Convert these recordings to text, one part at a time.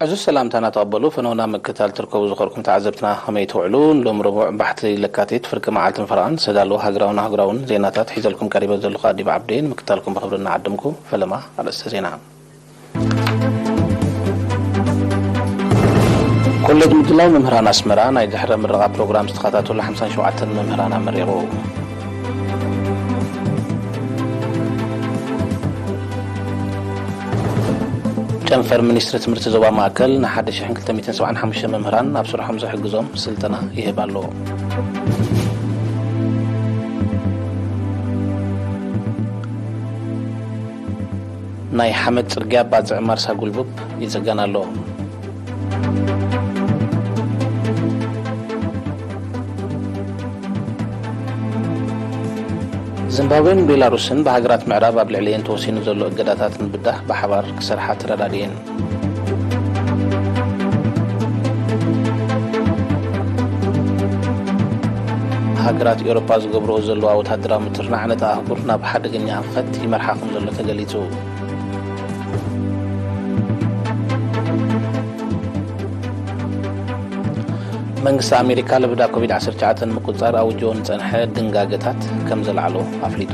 እዚ ሰላምታና ተቐበሉ። ፈነውና ምክታል ትርከቡ ዝኸርኩም ተዓዘብትና ከመይ ትውዕሉ? ንሎም ረቡዕ ባሕቲ ለካቲት ፍርቂ መዓልትን ፈረቓን ዝተዳለዉ ሃገራውን ኣህጉራውን ዜናታት ሒዘልኩም ቀሪበ ዘለኹ ኣዲብ ዓብዴ። ንምክታልኩም ብኽብሪ እናዓደምኩ፣ ፈለማ ኣርእስተ ዜና። ኮሌጅ ምድላው መምህራን ኣስመራ ናይ ድሕረ ምረቓ ፕሮግራም ዝተኸታተሉ ሓምሳን ሸውዓተን መምህራን ኣመሪቑ። ጨንፈር ሚኒስትሪ ትምህርቲ ዞባ ማእከል ንሓደ ሽሕን ክልተ ሚእትን ሰብዓን ሓሙሽተ መምህራን ኣብ ስርሖም ዝሕግዞም ስልጠና ይህብ ኣሎ። ናይ ሓመድ ጽርግያ ባጽዕ ማርሳ ጉልቡብ ይጽገን ኣሎ። ዚምባብዌን ቤላሩስን ብሃገራት ምዕራብ ኣብ ልዕሊኤን ተወሲኑ ዘሎ እገዳታት ንምብዳህ ብሓባር ክሰርሓ ተረዳዲኤን። ሃገራት ኤውሮጳ ዝገብርኦ ዘለዋ ወታደራዊ ምትርናዕ ነታ ኣህጉር ናብ ሓደገኛ ኣንፈት ይመርሓ ከም ዘሎ ተገሊጹ። መንግስቲ ኣሜሪካ ለበዳ ኮቪድ ዓሰርተ ትሽዓተ ንምቁጽጻር ኣውጅዎ ንጸንሐ ድንጋገታት ከም ዘልዓሎ ኣፍሊጡ።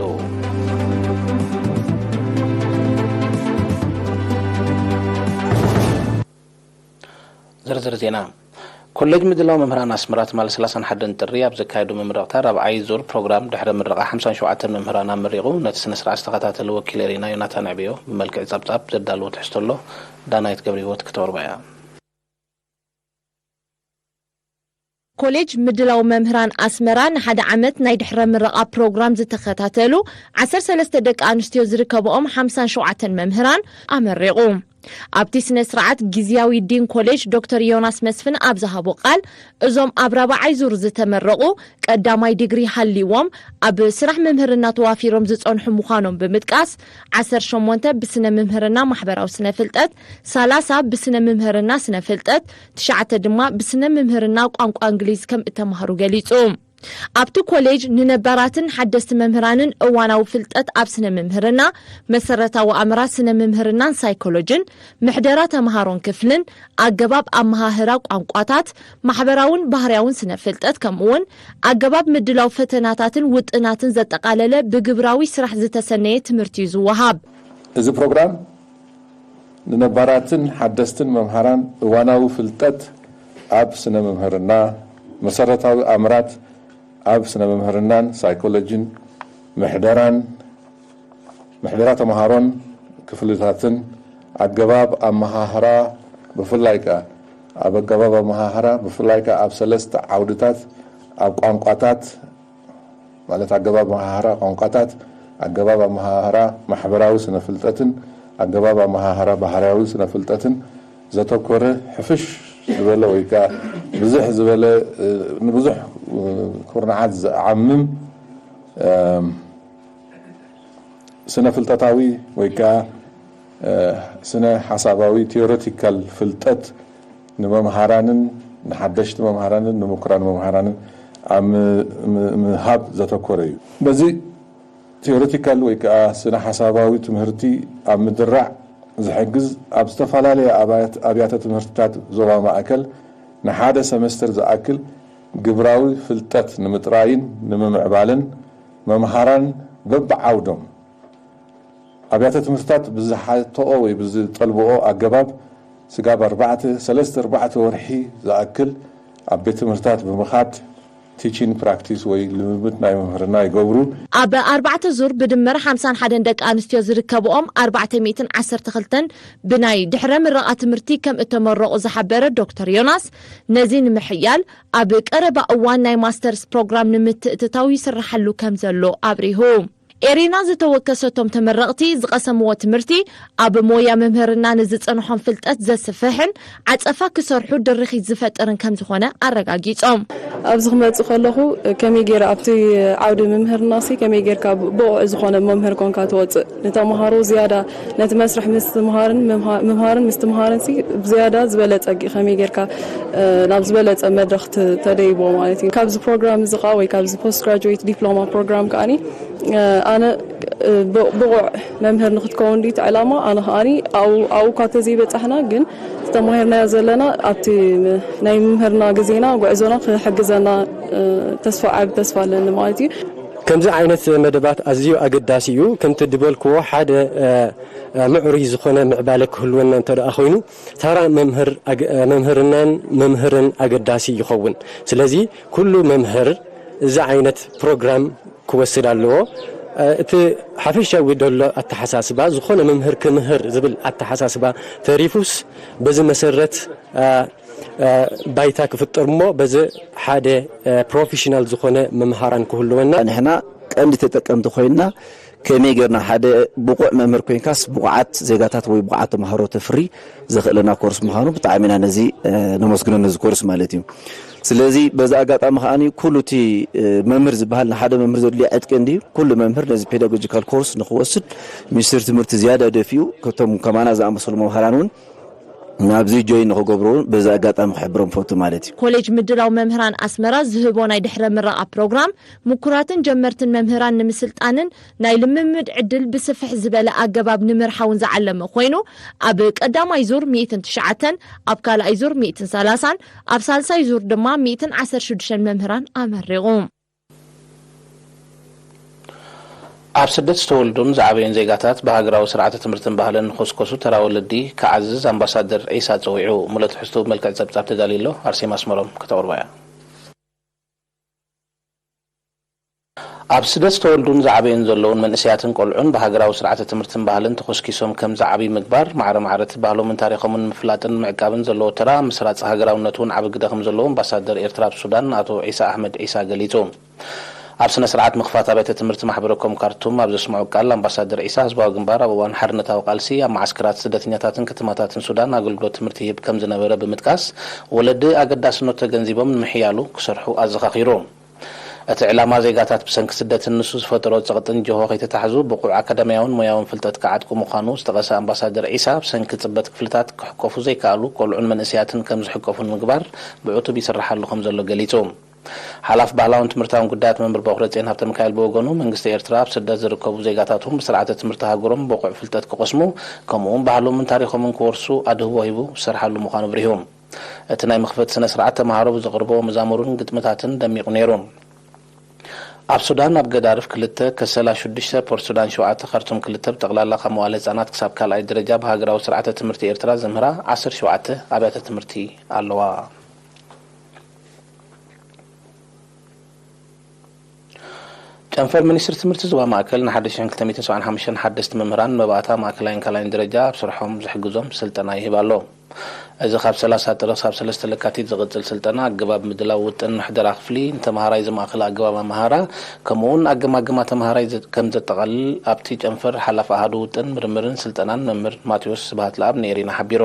ዝርዝር ዜና። ኮሌጅ ምድላው መምህራን ኣስመራ ትማሊ ሰላሳን ሓደን ጥሪ ኣብ ዘካየዶ መምረቕታ ራብዓይ ዙር ፕሮግራም ድሕረ ምረቓ ሓምሳን ሸውዓተን መምህራን ኣመሪቑ። ነቲ ስነ ስርዓት ዝተኸታተለ ወኪል ኤሪና ዮናታን ዕብዮ ብመልክዕ ጸብጻብ ዘዳለዎ ትሕዝቶ ኣሎ። ዳናይት ገብረህይወት ክተቕርቦ እያ። ኮሌጅ ምድላው መምህራን ኣስመራ ንሓደ ዓመት ናይ ድሕረ ምረቓ ፕሮግራም ዝተኸታተሉ ዓሰርተ ሰለስተ ደቂ ኣንስትዮ ዝርከብኦም ሓምሳን ሸውዓተን መምህራን ኣመሪቑ። ኣብቲ ስነ ስርዓት ግዝያዊ ዲን ኮሌጅ ዶክተር ዮናስ መስፍን ኣብ ዝሃቦ ቃል፣ እዞም ኣብ ራብዓይ ዙር ዝተመረቑ ቀዳማይ ዲግሪ ሃልይዎም ኣብ ስራሕ መምህርና ተዋፊሮም ዝጸንሑ ምዃኖም ብምጥቃስ፣ ዓሰርተ ሸሞንተ ብስነ ምምህርና ማሕበራዊ ስነ ፍልጠት፣ ሰላሳ ብስነ ምምህርና ስነ ፍልጠት፣ ትሽዓተ ድማ ብስነ ምምህርና ቋንቋ እንግሊዝ ከም እተማህሩ ገሊጹ። ኣብቲ ኮሌጅ ንነባራትን ሓደስቲ መምህራንን እዋናዊ ፍልጠት ኣብ ስነ ምምህርና፣ መሰረታዊ ኣምራት ስነ ምምህርናን ሳይኮሎጅን፣ ምሕደራ ተምሃሮን ክፍልን፣ ኣገባብ ኣመሃህራ ቋንቋታት፣ ማሕበራውን ባህርያውን ስነ ፍልጠት፣ ከምኡውን ኣገባብ ምድላው ፈተናታትን ውጥናትን ዘጠቓለለ ብግብራዊ ስራሕ ዝተሰነየ ትምህርቲ እዩ ዝወሃብ። እዚ ፕሮግራም ንነባራትን ሓደስትን መምሃራን እዋናዊ ፍልጠት ኣብ ስነ ምምህርና፣ መሰረታዊ ኣምራት ኣብ ስነ ምምህርናን ሳይኮሎጂን፣ ምሕደራን፣ ምሕደራ ተምሃሮን ክፍልታትን፣ ኣገባብ ኣመሃህራ ብፍላይ ከኣ ኣብ ኣገባብ ኣመሃህራ ብፍላይ ከኣ ኣብ ሰለስተ ዓውድታት፣ ኣብ ቋንቋታት፣ ማለት ኣገባብ ኣመሃህራ ቋንቋታት፣ ኣገባብ ኣመሃህራ ማሕበራዊ ስነ ፍልጠትን ኣገባብ ኣመሃህራ ባህርያዊ ስነ ፍልጠትን ዘተኮረ ሕፍሽ ዝበለ ወይ ከኣ ብዝሕ ዝበለ፣ እ፣ ንብዙሕ፣ እ፣ ኩርናዓት ዝዓምም፣ እም፣ ስነ ፍልጠታዊ ወይ ከኣ፣ እ፣ ስነ ሓሳባዊ ቲዮሬቲካል ፍልጠት ንመምሃራንን ንሓደሽቲ መምሃራንን ንምኩራን መምሃራንን ኣብ ም-፣ ም-፣ ምሃብ ዘተኮረ እዩ። በዚ ቲዮሬቲካል ወይ ከኣ ስነ ሓሳባዊ ትምህርቲ ኣብ ምድራዕ ዝሕግዝ፣ ኣብ ዝተፈላለያ ኣብያት-፣ ኣብያተ ትምህርትታት ዞባ ማእከል ንሓደ ሰመስተር ዝኣክል ግብራዊ ፍልጠት ንምጥራይን ንምምዕባልን መምሃራን በብዓውዶም ኣብያተ ትምህርትታት ብዝሓተኦ ወይ ብዝጠልብኦ ኣገባብ ስጋብ ኣርባዕተ፣ ሰለስተ ኣርባዕተ ወርሒ ዝኣክል ኣብ ቤት ትምህርትታት ብምኻድ ቲቺን ፕራክቲስ ወይ ልምምድ ናይ መምህርና ይገብሩ። ኣብ ኣርባዕተ ዙር ብድምር ሓምሳን ሓደን ደቂ ኣንስትዮ ዝርከብኦም ኣርባዕተ ሚእትን ዓሰርተ ክልተን ብናይ ድሕረ ምረቓ ትምህርቲ ከም እተመረቑ ዝሓበረ ዶክተር ዮናስ፣ ነዚ ንምሕያል ኣብ ቀረባ እዋን ናይ ማስተርስ ፕሮግራም ንምትእትታው ይስራሓሉ ከም ዘሎ ኣብሪሁ። ኤሪና ዝተወከሰቶም ተመረቕቲ ዝቐሰምዎ ትምህርቲ ኣብ ሞያ መምህርና ንዝጸንሖም ፍልጠት ዘስፍሕን ዓጸፋ ክሰርሑ ድርኺት ዝፈጥርን ከም ዝኾነ ኣረጋጊጾም። ኣብዚ ክመጽእ ከለኹ ከመይ ገይረ ኣብቲ ዓውዲ ምምህርናሲ ከመይ ጌርካ ብቑዕ ዝኾነ መምህር ኮንካ ትወጽእ? ንተምሃሮ ዝያዳ ነቲ መስርሕ ምስትምሃርን ምምሃ-፣ ምምሃርን ምስትምሃርንሲ ብዝያዳ ዝበለጸ ግ-፣ ከመይ ጌርካ፣ እ፣ ናብ ዝበለጸ መድረኽ ት-፣ ተደይቦ ማለት እዩ። ካብዚ ፕሮግራም እዚ ከኣ ወይ ካብዚ ፖስት ግራጁዌት ዲፕሎማ ፕሮግራም ከኣኒ፣ እ፣ ኣነ ብቑዕ መምህር ንክትከውን ድዩ እቲ ዕላማ? ኣነ ከዓኒ ኣብኡ ኣብኡ እኳ ተዘይበፃሕና፣ ግን ተማሂርናዮ ዘለና ኣብቲ ናይ ምምህርና ግዜና፣ ጉዕዞና ክሕግዘና ተስፋ ዓቢ ተስፋ ኣለኒ ማለት እዩ። ከምዚ ዓይነት መደባት ኣዝዩ ኣገዳሲ እዩ። ከምቲ ድበልክዎ ሓደ ምዕሩይ ዝኾነ ምዕባለ ክህልወና እንተ ደኣ ኮይኑ፣ ታራ መምህር ኣገ- መምህርናን መምህርን ኣገዳሲ ይኸውን። ስለዚ ኩሉ መምህር እዚ ዓይነት ፕሮግራም ክወስድ ኣለዎ። እቲ ሓፈሻዊ ደሎ ኣተሓሳስባ ዝኾነ መምህር ክምህር ዝብል ኣተሓሳስባ ተሪፉስ በዚ መሰረት ባይታ ክፍጠር እሞ በዚ ሓደ ፕሮፌሽናል ዝኾነ መምሃራን ክህልወና። ንሕና ቀንዲ ተጠቀምቲ ኮይንና ከመይ ጌርና ሓደ ብቑዕ መምህር ኮይንካስ ብቑዓት ዜጋታት ወይ ብቑዓት ተምሃሮ ተፍሪ ዘኽእለና ኮርስ ምዃኑ ብጣዕሚ ኢና ነዚ ነመስግኖ ነዚ ኮርስ ማለት እዩ። ስለዚ በዚ ኣጋጣሚ ከዓኒ ኩሉ እቲ መምህር ዝበሃል ንሓደ መምህር ዘድልዮ ዕጥቂ እንዲ ኩሉ መምህር ነዚ ፔዳጎጂካል ኮርስ ንክወስድ ሚኒስትር ትምህርቲ ዝያዳ ደፊኡ ከቶም ከማና ዝኣመሰሉ መምሃራን እውን ናብዚ ጆይን ንክገብሩ እውን በዚ ኣጋጣሚ ክሕብሮም ፈቱ ማለት እዩ። ኮሌጅ ምድላው መምህራን ኣስመራ ዝህቦ ናይ ድሕረ ምረቓ ፕሮግራም ምኩራትን ጀመርትን መምህራን ንምስልጣንን ናይ ልምምድ ዕድል ብስፍሕ ዝበለ ኣገባብ ንምርሓውን ዝዓለመ ኮይኑ ኣብ ቀዳማይ ዙር ሚእትን ትሽዓተን ኣብ ካልኣይ ዙር ሚእትን ሰላሳን ኣብ ሳልሳይ ዙር ድማ ሚእትን ዓሰርተ ሽዱሽተን መምህራን ኣመሪቑ። ኣብ ስደት ዝተወልዱን ዝዓበዩን ዜጋታት ብሃገራዊ ስርዓተ ትምህርትን ባህልን ንኽስኮሱ ተራ ወለዲ ክዓዝዝ ኣምባሳደር ዒሳ ጸዊዑ። ሙለ ትሕዝትኡ ብመልክዕ ጸብጻብ ተዳልዩ ኣሎ። ኣርሴማ ኣስመሮም ከተቕርቦ እያ። ኣብ ስደት ዝተወልዱን ዝዓበዩን ዘለዉን መንእሰያትን ቆልዑን ብሃገራዊ ስርዓተ ትምህርትን ባህልን ተኾስኪሶም ከም ዝዓብዩ ምግባር፣ ማዕረ ማዕረ እቲ ባህሎምን ታሪኾምን ንምፍላጥን ንምዕቃብን ዘለዎ ተራ፣ ምስራጽ ሃገራውነት እውን ዓቢ ግደ ከም ዘለዎ ኣምባሳደር ኤርትራ ኣብ ሱዳን ኣቶ ዒሳ ኣሕመድ ዒሳ ገሊጹ። ኣብ ስነ ስርዓት ምኽፋት ኣብያተ ትምህርቲ ማሕበረ ኮም ካርቱም ኣብ ዘስምዖ ቃል ኣምባሳደር ዒሳ ህዝባዊ ግንባር ኣብ እዋን ሓርነታዊ ቃልሲ ኣብ መዓስከራት ስደተኛታትን ከተማታትን ሱዳን ኣገልግሎት ትምህርቲ ይህብ ከም ዝነበረ ብምጥቃስ ወለዲ ኣገዳስነቱ ተገንዚቦም ንምሕያሉ ክሰርሑ ኣዘኻኺሩ። እቲ ዕላማ ዜጋታት ብሰንኪ ስደትን ንሱ ዝፈጠሮ ጸቕጥን ጅሆ ከይተታሕዙ ብቑዕ ኣካዳሚያውን ሞያውን ፍልጠት ክዓጥቁ ምዃኑ ዝጠቐሰ ኣምባሳደር ዒሳ ብሰንኪ ጽበት ክፍልታት ክሕቆፉ ዘይከኣሉ ቆልዑን መንእሰያትን ከም ዝሕቀፉ ንምግባር ብዕቱብ ይስርሓሉ ከም ዘሎ ገሊጹ። ሓላፊ ባህላውን ትምህርታውን ጉዳያት መምህር በኹረጼን ሃብተሚካኤል ብወገኑ፣ መንግስቲ ኤርትራ ኣብ ስደት ዝርከቡ ዜጋታቱ ብስርዓተ ትምህርቲ ሃገሮም ብቑዕ ፍልጠት ክቐስሙ፣ ከምኡ'ውን ባህሎምን ታሪኾምን ክወርሱ ኣድህቦ ሂቡ ዝሰርሓሉ ምዃኑ ኣብሪሁ። እቲ ናይ መኽፈቲ ስነ ስርዓት ተምሃሮ ብዘቕርብዎ መዛሙርን ግጥምታትን ደሚቑ ነይሩ። ኣብ ሱዳን ኣብ ገዳርፍ ክልተ፣ ከሰላ ሽዱሽተ፣ ፖርት ሱዳን ሸውዓተ፣ ካርቱም ክልተ ብጠቕላላ ካብ መዋለ ህጻናት ክሳብ ካልኣይ ደረጃ ብሃገራዊ ስርዓተ ትምህርቲ ኤርትራ ዝምህራ ዓሰርተ ሸውዓተ ኣብያተ ትምህርቲ ኣለዋ። ጨንፈር ሚኒስትሪ ትምህርቲ ዞባ ማእከል ንሓደ ሽሕን ክልተ ሚእትን ሰብዓን ሓሙሽተን ሓደስቲ መምህራን ንመባእታ ማእከላይን ካልኣይን ደረጃ ኣብ ስርሖም ዝሕግዞም ስልጠና ይህብ ኣሎ። እዚ ካብ ሰላሳ ጥሪ ክሳብ ሰለስተ ለካቲት ዝቕጽል ስልጠና ኣገባብ ምድላው ውጥን ምሕደራ ክፍሊ፣ ንተምሃራይ ዘማእከለ ኣገባብ ኣመሃህራ፣ ከምኡ'ውን ኣገማግማ ተምሃራይ ከም ዘጠቓልል ኣብቲ ጨንፈር ሓላፊ ኣሃዱ ውጥን ምርምርን ስልጠናን መምህር ማቴዎስ ስብሃትለኣብ ንኤሪና ሓቢሩ።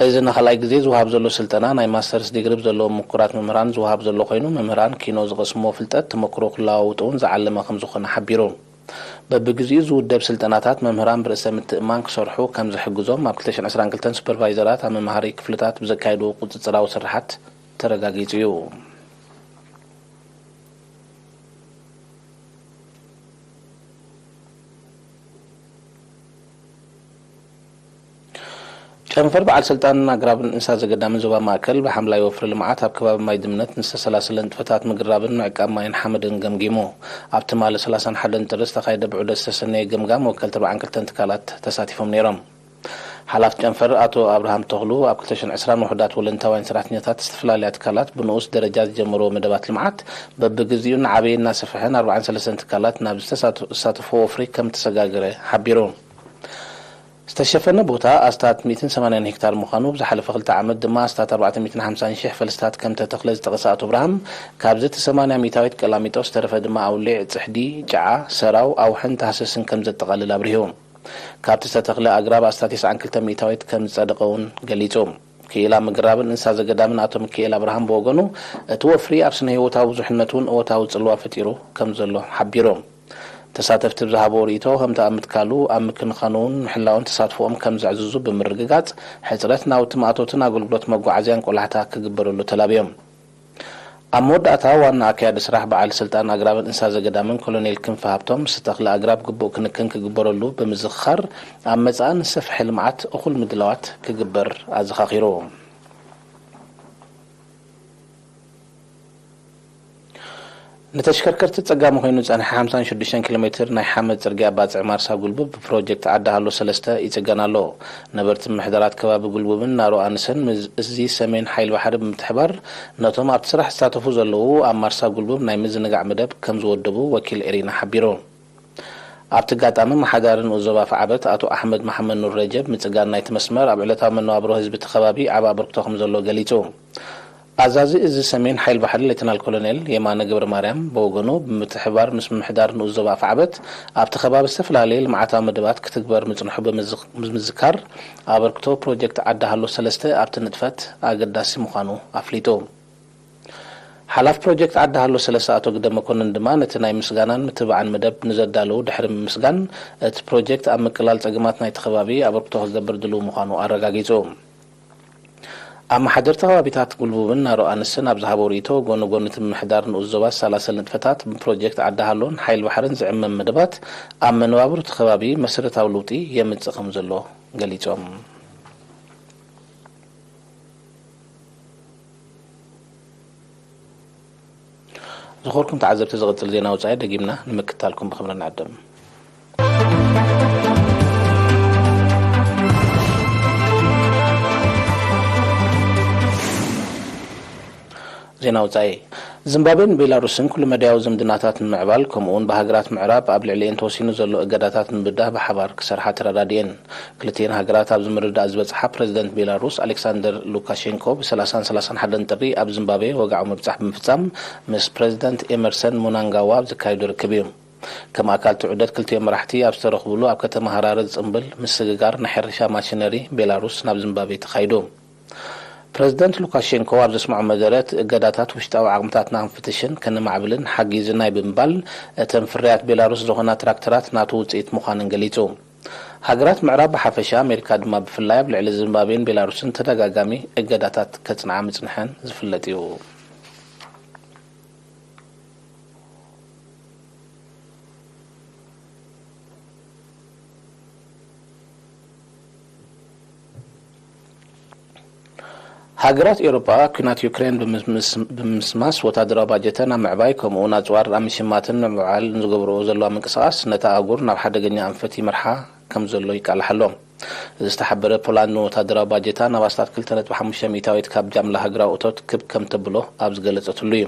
እዚ ንኻልኣይ ግዜ ዝወሃብ ዘሎ ስልጠና ናይ ማስተርስ ዲግሪ ብዘለዎም ምኩራት መምህራን ዝወሃብ ዘሎ ኮይኑ፣ መምህራን ኪኖ ዝቐስምዎ ፍልጠት ተመክሮ ክለዋውጡ እውን ዝዓለመ ከምዝኾነ ሓቢሩ። በብግዚኡ ዝውደብ ስልጠናታት መምህራን ብርእሰ ምትእምማን ክሰርሑ ከምዝሕግዞም ኣብ ክልተ ሽሕን ዕስራን ክልተን ሱፐርቫይዘራት ኣብ መምሃሪ ክፍልታት ብዘካየድዎ ቁፅፅራዊ ስርሓት ተረጋጊፁ እዩ። ጨንፈር በዓል ስልጣን ኣግራብን እንስሳ ዘገዳምን ዞባ ማእከል ብሓምላይ ወፍሪ ልምዓት ኣብ ከባቢ ማይ ድምነት ንዝተሰላሰለ ንጥፈታት ምግራብን ምዕቃብ ማይን ሓመድን ገምጊሙ። ኣብ ትማሊ ሰላሳን ሓደን ጥሪ ዝተኻየደ ብዑደት ዝተሰነየ ገምጋም ወከልቲ ኣርባዓን ክልተን ትካላት ተሳቲፎም ነይሮም። ሓላፊ ጨንፈር ኣቶ ኣብርሃም ተኽሉ ኣብ ክልተ ሽሕን ዕስራን ውሑዳት ወለንታውያን ሰራሕተኛታት ዝተፈላለያ ትካላት ብንኡስ ደረጃ ዝጀመርዎ መደባት ልምዓት በብግዚኡ እናዓበየ እናሰፍሐን ኣርባዓን ሰለስተን ትካላት ናብ ዝተሳተፍዎ ወፍሪ ከም እተሰጋገረ ሓቢሩ። ዝተሸፈነ ቦታ ኣስታት ሚእትን ሰማንያን ሄክታር ምዃኑ፣ ብዝሓለፈ ክልተ ዓመት ድማ ኣስታት ኣርባዕተ ሚእትን ሓምሳን ሽሕ ፈልስታት ከም ተተኽለ ዝጠቐሰ ኣቶ ኣብርሃም፣ ካብዚ እቲ ሰማንያ ሚእታዊት ቀላሚጦ ዝተረፈ ድማ ኣውሊዕ፣ ጽሕዲ፣ ጨዓ፣ ሰራው፣ ኣውሕን ታህሰስን ከም ዘጠቓልል ኣብሪሁ። ካብቲ ዝተተኽለ ኣግራብ ኣስታት ተስዓን ክልተ ሚእታዊት ከም ዝጸደቐ እውን ገሊጹ። ክኢላ ምግራብን እንስሳ ዘገዳምን ኣቶ ሚኪኤል ኣብርሃም ብወገኑ፣ እቲ ወፍሪ ኣብ ስነ ህይወታዊ ብዙሕነት እውን እወታዊ ጽልዋ ፈጢሩ ከም ዘሎ ሓቢሩ። ተሳተፍቲ ብዝሃብዎ ርእይቶ፣ ከምቲ ኣብ ምትካሉ፣ ኣብ ምክንኻኑን ምሕላውን ተሳትፎኦም ከም ዘዕዝዙ ብምርግጋጽ፣ ሕጽረት ናውቲ ማእቶትን ኣገልግሎት መጓዓዝያን ቆላሕታ ክግበረሉ ተላብዮም። ኣብ መወዳእታ ዋና ኣካያዲ ስራሕ በዓል ስልጣን ኣግራብን እንስሳ ዘገዳምን ኮሎኔል ክንፈ ሃብቶም፣ ምስ ተኽሊ ኣግራብ ግቡእ ክንክን ክግበረሉ ብምዝኽኻር፣ ኣብ መጻእን ሰፍሒ ልምዓት እኹል ምድላዋት ክግበር ኣዘኻኺሩ። ንተሽከርከርቲ ጸጋሚ ኮይኑ ዝጸንሐ ሓምሳን ሽዱሽተን ኪሎ ሜትር ናይ ሓመድ ጽርግያ ባጽዕ ማርሳ ጉልቡብ ብፕሮጀክት ዓዲ ሃሎ ሰለስተ ይጽገን ኣሎ። ነበርቲ ምምሕዳራት ከባቢ ጉልቡብን ናሮ ኣንስን፣ ምስ እዚ ሰሜን ሓይል ባሕሪ ብምትሕባር፣ ነቶም ኣብቲ ስራሕ ዝሳተፉ ዘለዉ ኣብ ማርሳ ጉልቡብ ናይ ምዝንጋዕ መደብ ከም ዝወደቡ ወኪል ኤሪና ሓቢሩ። ኣብቲ ኣጋጣሚ፣ ኣመሓዳሪ ንኡስ ዞባ ኣፍዓበት ኣቶ ኣሕመድ መሓመድ ኑር ረጀብ፣ ምጽጋን ናይቲ መስመር ኣብ ዕለታዊ መነባብሮ ህዝቢ እቲ ከባቢ ዓቢ ኣበርክቶ ከም ዘለዎ ገሊጹ። ኣዛዚ እዚ ሰሜን ሓይል ባሕሪ ሌተናል ኮሎኔል የማነ ገብረ ማርያም ብወገኑ፣ ብምትሕብባር ምስ ምምሕዳር ንኡስ ዞባ ኣፍዓበት፣ ኣብቲ ከባቢ ዝተፈላለየ ልምዓታዊ መደባት ክትግበር ምጽንሑ ብምዝ-፣ ብምዝካር፣ ኣበርክቶ ፕሮጀክት ዓዲ ሃሎ ሰለስተ ኣብቲ ንጥፈት ኣገዳሲ ምዃኑ ኣፍሊጡ። ሓላፊ ፕሮጀክት ዓዲ ሃሎ ሰለስተ ኣቶ ግደ መኮንን ድማ፣ ነቲ ናይ ምስጋናን ምትብባዕን መደብ ንዘዳለዉ ድሕሪ ምምስጋን፣ እቲ ፕሮጀክት ኣብ ምቅላል ጸገማት ናይቲ ከባቢ ኣበርክቶ ክገብር ድሉው ምዃኑ ኣረጋጊጹ። ኣመሓደርቲ ከባቢታት ጉልቡብን ናሮ ኣንስን ኣብ ዝሃቦ ርእይቶ፣ ጎኒ ጎኒ እቲ ምምሕዳር ንኡስ ዞባ ዝሰላሰል ንጥፈታት፣ ብፕሮጀክት ዓዲ ሃሎን ሓይል ባሕርን ዝዕመም መደባት ኣብ መነባብሮ እቲ ከባቢ መሰረታዊ ለውጢ የምጽእ ከም ዘሎ ገሊጾም። ዝኸበርኩም ተዓዘብቲ፣ ዝቕጽል ዜና ወጻኢ ደጊምና ንምክታልኩም ብኽብሪ ንዕድም። ዜና ወጻኢ። ዚምባብዌን ቤላሩስን ኩሉ መዳያዊ ዝምድናታት ንምምዕባል፣ ከምኡ'ውን ብሃገራት ምዕራብ ኣብ ልዕሊኤን ተወሲኑ ዘሎ እገዳታት ንምብዳህ ብሓባር ክሰርሓ ተረዳዲኤን። ክልቲኤን ሃገራት ኣብዚ ምርድዳእ ዝበጽሓ ፕረዚደንት ቤላሩስ ኣሌክሳንደር ሉካሼንኮ ብሰላሳን ሰላሳን ሓደን ጥሪ ኣብ ዚምባብዌ ወግዓዊ ምብጻሕ ብምፍጻም ምስ ፕረዚደንት ኤመርሰን ሙናንጋዋ ኣብ ዘካየዶ ርክብ እዩ። ከም ኣካል እቲ ዑደት ክልቲኦም መራሕቲ ኣብ ዝተረኽብሉ ኣብ ከተማ ሃራረ ዝጽንብል ምስግጋር ናይ ሕርሻ ማሽነሪ ቤላሩስ ናብ ዚምባብዌ ተኻይዱ። ፕረዚደንት ሉካሼንኮ ኣብ ዘስምዖ መደረ እቲ እገዳታት ውሽጣዊ ዓቕምታትና ክንፍትሽን ከነማዕብልን ሓጊዙና እዩ ብምባል እተን ፍርያት ቤላሩስ ዝኾና ትራክተራት ናቱ ውጽኢት ምዃነን ገሊጹ። ሃገራት ምዕራብ ብሓፈሻ፣ ኣሜሪካ ድማ ብፍላይ ኣብ ልዕሊ ዚምባብዌን ቤላሩስን ተደጋጋሚ እገዳታት ከጽንዓ ምጽንሐን ዝፍለጥ እዩ። ሃገራት ኤውሮጳ፣ ኲናት ዩክሬን ብምምስ-፣ ብምምስማስ ወታደራዊ ባጀተን ኣብ ምዕባይ፣ ከምኡ'ውን ኣጽዋር ኣብ ምሽማትን ምምዕባልን ዝገብርኦ ዘለዋ ምንቅስቓስ፣ ነታ ኣህጉር ናብ ሓደገኛ ኣንፈት ይመርሓ ከም ዘሎ ይቃላሕ ኣሎ። እዚ ዝተሓበረ፣ ፖላንድ ንወታደራዊ ባጀታ ናብ ኣስታት ክልተ ነጥቢ ሓሙሽተ ሚእታዊት ካብ ጃምላ ሃገራዊ እቶት ክብ ከም ተብሎ ኣብ ዝገለጸትሉ እዩ።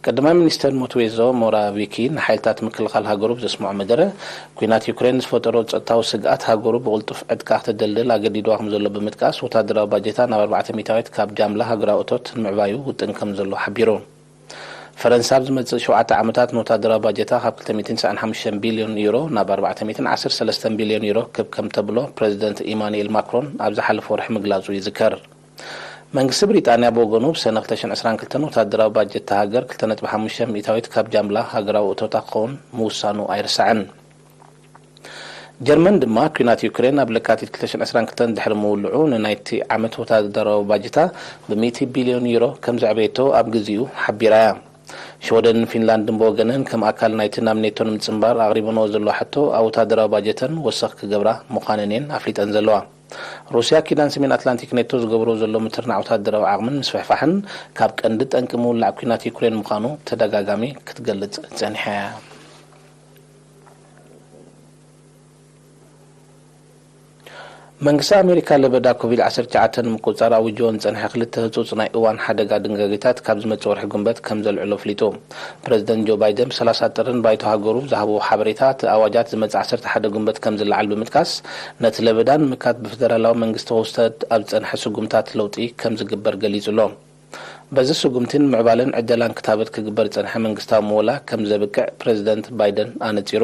ቀዳማይ ሚኒስተር ሞትዌዞ ሞራቪኪ ንሓይልታት ምክልኻል ሃገሩ ብዘስምዖ መደረ፣ ኲናት ዩክሬን ዝፈጠሮ ጸጥታዊ ስግኣት ሃገሩ ብቕልጡፍ ዕጥቃ ክተደልድል ኣገዲድዋ ከም ዘሎ ብምጥቃስ፣ ወታደራዊ ባጀታ ናብ ኣርባዕተ ሚእታዊት ካብ ጃምላ ሃገራዊ እቶት ንምዕባዩ ውጥን ከም ዘሎ ሓቢሩ። ፈረንሳ ኣብ ዝመጽእ ሸውዓተ ዓመታት ንወታደራዊ ባጀታ ካብ ክልተ ሚእትን ተስዓን ሓሙሽተን ቢልዮን ዩሮ ናብ ኣርባዕተ ሚእትን ዓሰርተ ሰለስተን ቢልዮን ዩሮ ክብ ከም ተብሎ ፕረዚደንት ኢማኑኤል ማክሮን ኣብ ዝሓለፈ ወርሒ ምግላጹ ይዝከር። መንግስቲ ብሪጣንያ ብወገኑ፣ ብሰነ ክልተ ሽሕን ዕስራን ክልተን ወታደራዊ ባጀት እታ ሃገር ክልተ ነጥቢ ሓሙሽተ ሚእታዊት ካብ ጃምላ ሃገራዊ እቶታ ክኸውን ምውሳኑ ኣይርሳዕን። ጀርመን ድማ፣ ኲናት ዩክሬን ኣብ ለካቲት ክልተ ሽሕን ዕስራን ክልተን ድሕሪ ምውልዑ፣ ንናይቲ ዓመት ወታደራዊ ባጀታ ብሚእቲ ቢልዮን ዩሮ ከም ዘዕበየቶ ኣብ ግዚኡ ሓቢራ እያ። ሽወደንን ፊንላንድን ብወገነን፣ ከም ኣካል ናይቲ ናብ ኔቶ ንምጽንባር ኣቕሪበንኦ ዘለዋ ሕቶ፣ ኣብ ወታደራዊ ባጀተን ወሰኽ ክገብራ ምዃነን እየን ኣፍሊጠን ዘለዋ። ሩስያ፣ ኪዳን ሰሜን ኣትላንቲክ ኔቶ ዝገብሮ ዘሎ ምትርናዕ ወታደራዊ ዓቕምን ምስፍሕፋሕን፣ ካብ ቀንዲ ጠንቂ ምውላዕ ኲናት ዩክሬን ምዃኑ ተደጋጋሚ ክትገልጽ ጸኒሓ እያ። መንግስቲ ኣሜሪካ፣ ለበዳ ኮቪድ ዓሰርተ ትሽዓተ ንምቁጽጻር ኣዊጅዎ ንጸንሐ ክልተ ህጹጽ ናይ እዋን ሓደጋ ድንጋጌታት፣ ካብ ዝመጽእ ወርሒ ጉንበት ከም ዘልዕሎ ኣፍሊጡ። ፕረዚደንት ጆ ባይደን፣ ብሰላሳ ጥርን ባይቶ ሃገሩ ብዝሃብዎ ሓበሬታ፣ እቲ ኣዋጃት ዝመጽእ ዓሰርተ ሓደ ጉንበት ከም ዝለዓል ብምጥቃስ፣ ነቲ ለበዳ ንምምካት ብፈደራላዊ መንግስቲ ክውሰድ ኣብ ዝጸንሐ ስጉምታት ለውጢ ከም ዝግበር ገሊጹ ኣሎ። በዚ ስጉምቲ፣ ንምዕባለን ዕደላን ክታበት ክግበር ዝጸንሐ መንግስታዊ ምወላ ከም ዘብቅዕ ፕረዚደንት ባይደን ኣነጺሩ።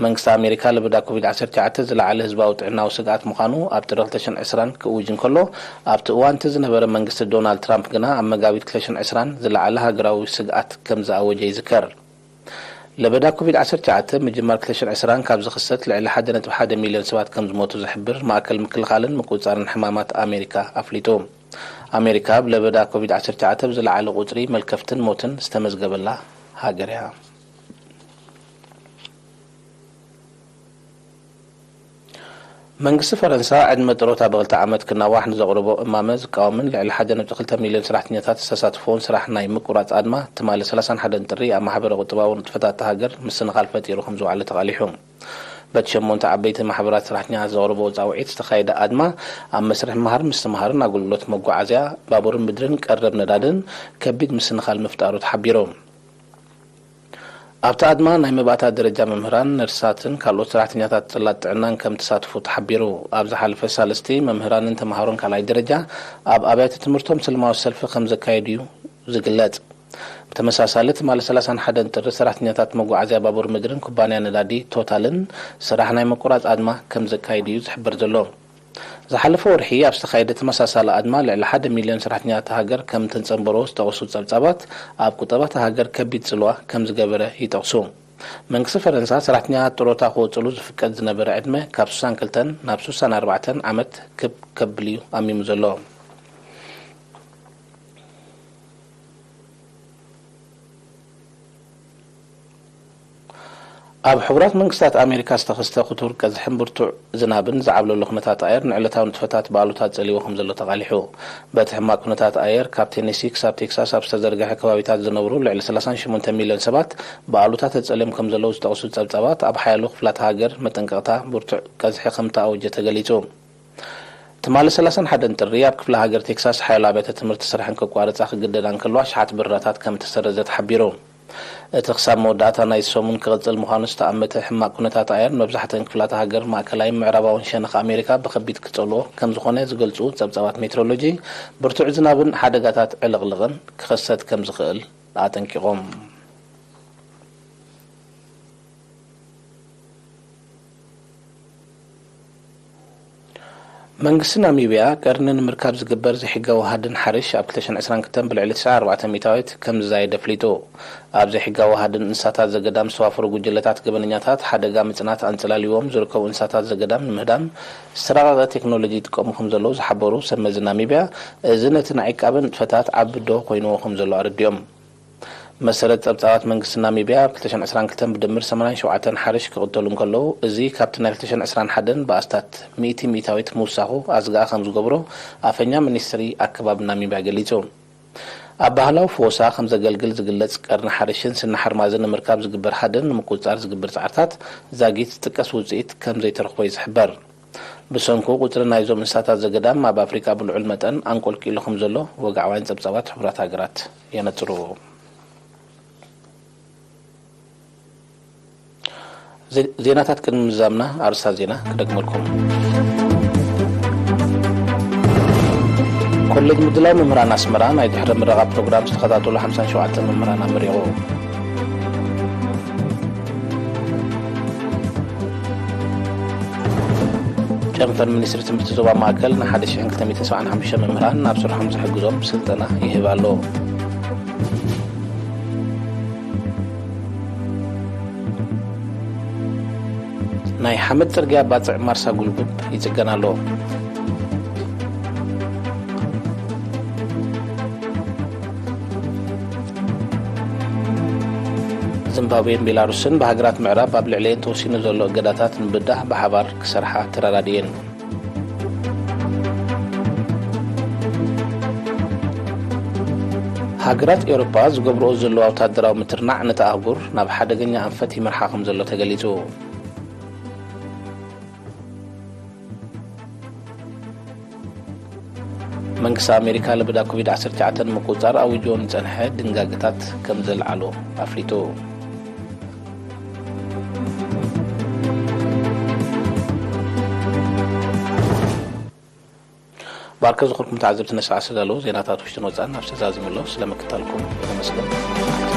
መንግስቲ ኣሜሪካ፣ ለበዳ ኮቪድ ዓሰርተ ትሽዓተ ዝለዓለ ህዝባዊ ጥዕናዊ ስግኣት ምዃኑ ኣብ ጥሪ ክልተ ሽሕን ዕስራን ክእውጅ እንከሎ፣ ኣብቲ እዋን እቲ ዝነበረ መንግስቲ ዶናልድ ትራምፕ ግና፣ ኣብ መጋቢት ክልተ ሽሕን ዕስራን ዝለዓለ ሃገራዊ ስግኣት ከም ዝኣወጀ ይዝከር። ለበዳ ኮቪድ ዓሰርተ ትሽዓተ፣ ምጅማር ክልተ ሽሕን ዕስራን ካብ ዝኽሰት፣ ልዕሊ ሓደ ነጥቢ ሓደ ሚልዮን ሰባት ከም ዝሞቱ ዝሕብር ማእከል ምክልኻልን ምቁጽጻርን ሕማማት ኣሜሪካ ኣፍሊጡ። ኣሜሪካ ኣብ ለበዳ ኮቪድ ዓሰርተ ትሽዓተ ብዝለዓለ ቁጽሪ መልከፍትን ሞትን ዝተመዝገበላ ሃገር እያ። መንግስቲ ፈረንሳ ዕድመ ጥሮታ ብክልተ ዓመት ክናዋሕ ንዘቕረቦ እማመ ዝቃወምን ልዕሊ ሓደ ነጥቢ ክልተ ሚልዮን ሰራሕተኛታት ዝተሳትፎን ስራሕ ናይ ምቁራጽ ኣድማ ትማሊ ሰላሳን ሓደን ጥሪ ኣብ ማሕበረ ቁጠባዊ ንጥፈታት እታ ሃገር ምስንኻል ፈጢሩ ከም ዝወዓለ ተቓሊሑ። በቲ ሸሞንተ ዓበይቲ ማሕበራት ሰራሕተኛታት ዘቕረቦ ጻውዒት ዝተኻየደ ኣድማ ኣብ መስርሕ ምሃር ምስትምሃርን ኣገልግሎት መጓዓዝያ ባቡርን ምድርን ቀረብ ነዳድን ከቢድ ምስንኻል ምፍጣሩ ተሓቢሩ። ኣብቲ ኣድማ ናይ መባእታ ደረጃ መምህራን፣ ነርሳትን ካልኦት ሰራሕተኛታት ጽላት ጥዕናን ከም ተሳትፉ ተሓቢሩ። ኣብ ዝሓለፈ ሳልስቲ መምህራንን ተምሃሮን ካልኣይ ደረጃ ኣብ ኣብያተ ትምህርቶም ሰላማዊ ሰልፊ ከም ዘካየዱ እዩ ዝግለጽ። ብተመሳሳሊ ትማሊ ሰላሳን ሓደን ጥሪ ሰራሕተኛታት መጓዓዝያ ባቡር ምድርን ኩባንያ ነዳዲ ቶታልን ስራሕ ናይ ምቁራጽ ኣድማ ከም ዘካየዱ እዩ ዝሕበር ዘሎ። ዝሓለፈ ወርሒ ኣብ ዝተኻየደ ተመሳሳሊ ኣድማ ልዕሊ ሓደ ሚልዮን ሰራሕተኛታት ሃገር ከም ተንጸንበሮ ዝጠቕሱ ጸብጻባት ኣብ ቁጠባ እታ ሃገር ከቢድ ጽልዋ ከም ዝገበረ ይጠቕሱ። መንግስቲ ፈረንሳ ሰራሕተኛታት ጥሮታ ክወጽሉ ዝፍቀድ ዝነበረ ዕድመ ካብ ስሳን ክልተን ናብ ስሳን ኣርባዕተን ዓመት ክብ ከብል እዩ ኣሚሙ ዘሎ። ኣብ ሕቡራት መንግስታት ኣሜሪካ ዝተኸስተ ክቱር ቀዝሕን ብርቱዕ ዝናብን ዝዓብለሎ ኩነታት ኣየር ንዕለታዊ ንጥፈታት ብኣሉታ ጸልይዎ ከም ዘሎ ተቓሊሑ። በቲ ሕማቕ ኩነታት ኣየር ካብ ቴነሲ ክሳብ ቴክሳስ ኣብ ዝተዘርግሐ ከባቢታት ዝነብሩ ልዕሊ ሰላሳን ሸሞንተ ሚልዮን ሰባት ብኣሉታ ተጸልዮም ከም ዘለዉ ዝጠቕሱ ጸብጻባት ኣብ ሓያሎ ክፍላት ሃገር መጠንቀቕታ ብርቱዕ ቀዝሒ ከም እተኣወጀ ተገሊጹ። ትማሊ ሰላሳን ሓደን ጥሪ ኣብ ክፍለ ሃገር ቴክሳስ ሓያሎ ኣብያተ ትምህርቲ ስርሐን ከቋርጻ ክግደዳ እንከለዋ ኣሽሓት በረራታት ከም እተሰረዘ ተሓቢሩ። እቲ ክሳብ መወዳእታ ናይዚ ሰሙን ክቕጽል ምዃኑ ዝተኣመተ ሕማቕ ኩነታት ኣየር ንመብዛሕትአን ክፍላተ ሃገር ማእከላይን ምዕራባውን ሸነኽ ኣሜሪካ ብኸቢድ ክጸልዎ ከም ዝኾነ ዝገልጹ ጸብጻባት ሜትሮሎጂ፣ ብርቱዕ ዝናብን ሓደጋታት ዕልቕልቕን ክኸሰት ከም ዝኽእል ኣጠንቂቖም። መንግስቲ ናሚብያ ቀርኒ ንምርካብ ዝግበር ዘይሕጋዊ ሃድን ሓርሽ ኣብ ክልተ ሽሕን ዕስራን ክልተን ብልዕሊ ትስዓን ኣርባዕተን ሚእታዊት ከም ዝዛየደ ኣፍሊጡ። ኣብ ዘይሕጋዊ ሃድን እንስሳታት ዘገዳም ዝተዋፈሩ ጉጅለታት ገበነኛታት ሓደጋ ምጽናት ኣንጸላልይዎም ዝርከቡ እንስሳታት ዘገዳም ንምህዳም ዝተራቐቐ ቴክኖሎጂ ይጥቀሙ ከም ዘለዉ ዝሓበሩ ሰብ መዚ ናሚብያ፣ እዚ ነቲ ናይ ዕቃበ ንጥፈታት ዓቢ ዶ ኮይንዎ ከም ዘሎ ኣረዲኦም። መሰረት ጸብጻባት መንግስቲ ናሚብያ፣ ኣብ ክልተ ሽሕን ዕስራን ክልተን ብድምር ሰማንያን ሸውዓተን ሓርሽ ክቕተሉ እንከለዉ፣ እዚ ካብቲ ናይ ክልተ ሽሕን ዕስራን ሓደን ብኣስታት ሚእቲ ሚእታዊት ምውሳኹ ኣስጋኢ ከም ዝገብሮ ኣፈኛ ሚኒስትሪ ኣከባቢ ናሚብያ ገሊጹ። ኣብ ባህላዊ ፈወሳ ከም ዘገልግል ዝግለጽ ቀርኒ ሓርሽን ስኒ ሓርማዝን ንምርካብ ዝግበር ሃድን ንምቁጽጻር ዝግበር ጻዕርታት ዛጊት ዝጥቀስ ውጽኢት ከም ዘይተረኽቦ እዩ ዝሕበር። ብሰንኩ ቁጽሪ ናይዞም እንስሳታት ዘገዳም ኣብ ኣፍሪቃ ብልዑል መጠን ኣንቆልቂሉ ከም ዘሎ ወግዓውያን ጸብጻባት ሕቡራት ሃገራት የነጽሩ። ዜ-፣ ዜናታት ቅድሚ ምዛምና ኣርእስታት ዜና ክደግመልኩም። ኮሌጅ ምድላው መምህራን ኣስመራ ናይ ድሕረ ምረቓ ፕሮግራም ዝተኸታተሉ ሓምሳን ሸውዓተን መምህራን ኣመሪቑ። ጨንፈር ሚኒስትሪ ትምህርቲ ዞባ ማእከል ንሓደ ሽሕን ክልተ ሚእትን ሰብዓን ሓሙሽተ መምህራን ናብ ስርሖም ዝሕግዞም ስልጠና ይህብ ኣሎ። ናይ ሓመድ ጽርግያ ባጽዕ ማርሳ ጉልጉብ ይጽገን ኣሎ። ዚምባብዌን ቤላሩስን ብሃገራት ምዕራብ ኣብ ልዕሊኤን ተወሲኑ ዘሎ እገዳታት ንምብዳህ ብሓባር ክሰርሓ ተረዳዲኤን። ሃገራት ኤውሮጳ ዝገብርኦ ዘለዋ ወታደራዊ ምትርናዕ ነታ ኣህጉር ናብ ሓደገኛ ኣንፈት ይመርሓ ከም ዘሎ ተገሊጹ። መንግስቲ ኣሜሪካ ለበዳ ኮቪድ ዓሰርተ ትሽዓተ ንምቁጽጻር ኣዊጅዎ ንጸንሐ ድንጋገታት ከም ዘልዓሎ ኣፍሊጡ። ባርከ ዝኾንኩም ተዓዘብቲ ነስዓ ዝተዳለዉ ዜናታት ውሽጥን ወጻእን ኣብ ዝተዛዘመ ኣሎ። ስለ ምክታልኩም ነመስግን።